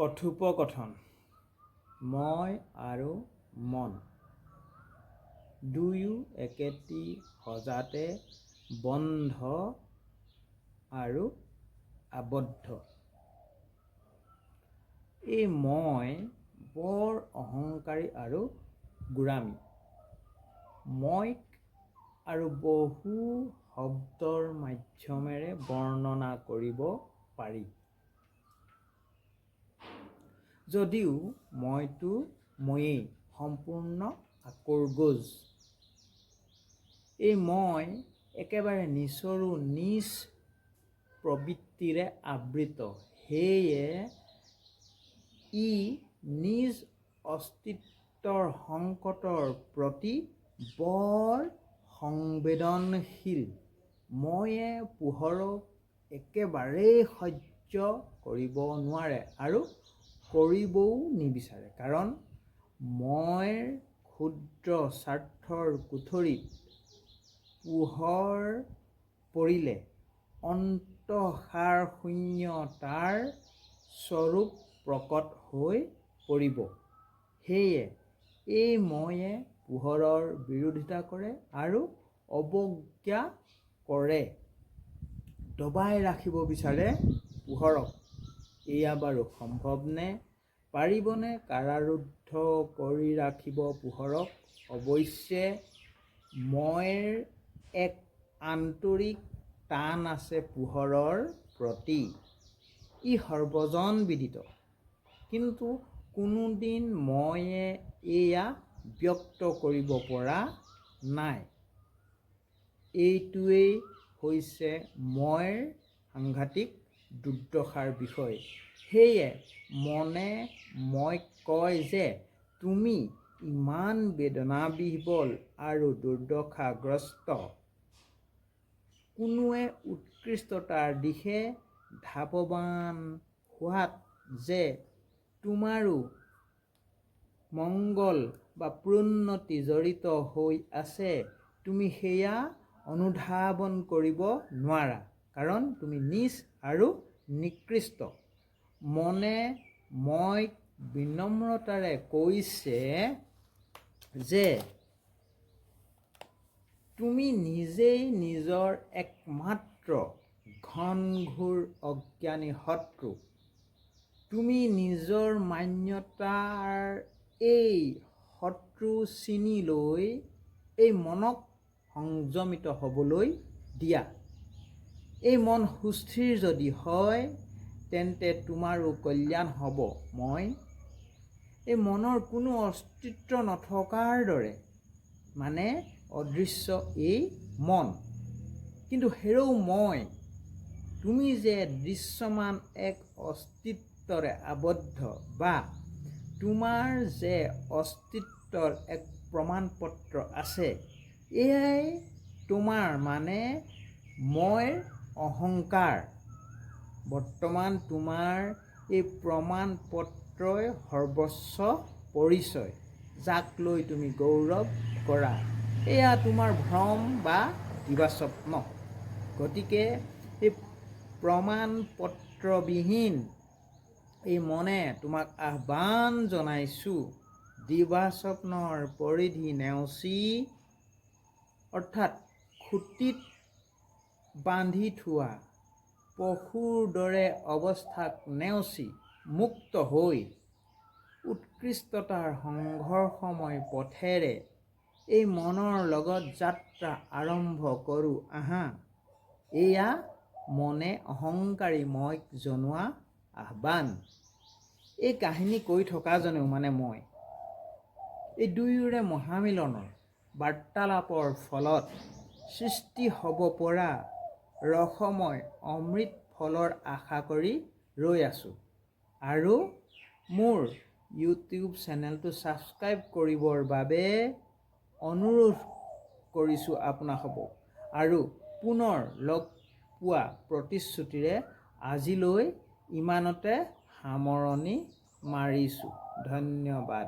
কথোপকথন মই আৰু মন দুয়ো একেটি সঁজাতে বন্ধ আৰু আবদ্ধ। এই মই বৰ অহংকাৰী আৰু গোড়ামী। মইক আৰু বহু শব্দৰ মাধ্যমেৰে বৰ্ণনা কৰিব পাৰি যদিও মইতো ময়েই, সম্পূৰ্ণ আঁকোৰগোজ। এই মই একেবাৰে নীচৰো নীচ প্ৰবৃত্তিৰে আবৃত। সেয়ে ই নিজ অস্তিত্বৰ সংকটৰ প্ৰতি বৰ সংবেদনশীল। ময়ে পোহৰক একেবাৰেই সহ্য কৰিব নোৱাৰে আৰু কৰিবও নিবিচাৰে, কাৰণ মইৰ ক্ষুদ্ৰ স্বাৰ্থৰ কুঠৰীত পোহৰ পৰিলে অন্তঃসাৰশূন্য তাৰ স্বৰূপ প্ৰকট হৈ পৰিব। সেয়ে এই ময়ে পোহৰৰ বিৰোধিতা কৰে আৰু অৱজ্ঞা কৰে, দবাই ৰাখিব বিচাৰে পোহৰক। এয়া বাৰু সম্ভৱনে? পাৰিবনে কাৰাৰুদ্ধ কৰি ৰাখিব পোহৰক? অৱশ্যে মইৰ এক আন্তৰিক টান আছে পোহৰৰ প্ৰতি, ই সৰ্বজনবিদিত। কিন্তু কোনোদিন ময়ে এয়া ব্যক্ত কৰিব পৰা নাই। এইটোৱেই হৈছে মইৰ সাংঘাতিক দুৰ্দশাৰ বিষয়। সেয়ে মনে মইক কয় যে তুমি ইমান বেদনাবিহ্বল আৰু দুৰ্দশাগ্ৰস্ত, কোনোৱে উৎকৃষ্টতাৰ দিশে ধাৱমান হোৱাত যে তোমাৰো মংগল বা প্ৰোন্নতি জড়িত হৈ আছে, তুমি সেয়া অনুধাৱন কৰিব নোৱাৰা, কাৰণ তুমি নীচ আৰু নিকৃষ্ট। মনে মইক বিনম্ৰতাৰে কৈছে যে তুমি নিজেই নিজৰ একমাত্ৰ ঘনঘোৰ অজ্ঞানী শত্ৰু। তুমি নিজৰ মান্যতাৰ এই শত্ৰু চিনি লৈ এই মনক সংযমিত হ'বলৈ দিয়া। এই মন সুস্থিৰ যদি হয়, তেন্তে তোমাৰো কল্যাণ হ'ব। মই এই মনৰ কোনো অস্তিত্ব নথকাৰ দৰে, মানে অদৃশ্য এই মন। কিন্তু হেৰৌ মই, তুমি যে দৃশ্যমান এক অস্তিত্বৰে আবদ্ধ বা তোমাৰ যে অস্তিত্বৰ এক প্ৰমাণপত্ৰ আছে, এয়াই তোমাৰ মানে মইৰ অহংকাৰ। বৰ্তমান তোমাৰ এই প্ৰমাণপত্ৰই সৰ্বস্ব পৰিচয়, যাক লৈ তুমি গৌৰৱ কৰা। এয়া তোমাৰ ভ্ৰম বা দিবাস্বপ্ন। গতিকে এই প্ৰমাণপত্ৰবিহীন এই মনে তোমাক আহ্বান জনাইছোঁ, দিবাস্বপ্নৰ পৰিধি নেওচি, অৰ্থাৎ খুঁটিত বান্ধি থোৱা পশুৰ দৰে অৱস্থাক নেওচি মুক্ত হৈ উৎকৃষ্টতাৰ সংঘৰ্ষময় পথেৰে এই মনৰ লগত যাত্ৰা আৰম্ভ কৰোঁ আহা। এয়া মনে অহংকাৰী মইক জনোৱা আহ্বান। এই কাহিনী কৈ থকাজনেও, মানে মই, এই দুয়োৰে মহামিলনৰ বাৰ্তালাপৰ ফলত সৃষ্টি হ'ব পৰা ৰসময় অমৃত ফলৰ আশা কৰি ৰৈ আছোঁ আৰু মোৰ ইউটিউব চেনেলটো ছাবস্ক্ৰাইব কৰিবৰ বাবে অনুৰোধ কৰিছোঁ আপোনাসবক আৰু পুনৰ লগ পোৱা প্ৰতিশ্ৰুতিৰে আজিলৈ ইমানতে সামৰণি মাৰিছোঁ। ধন্যবাদ।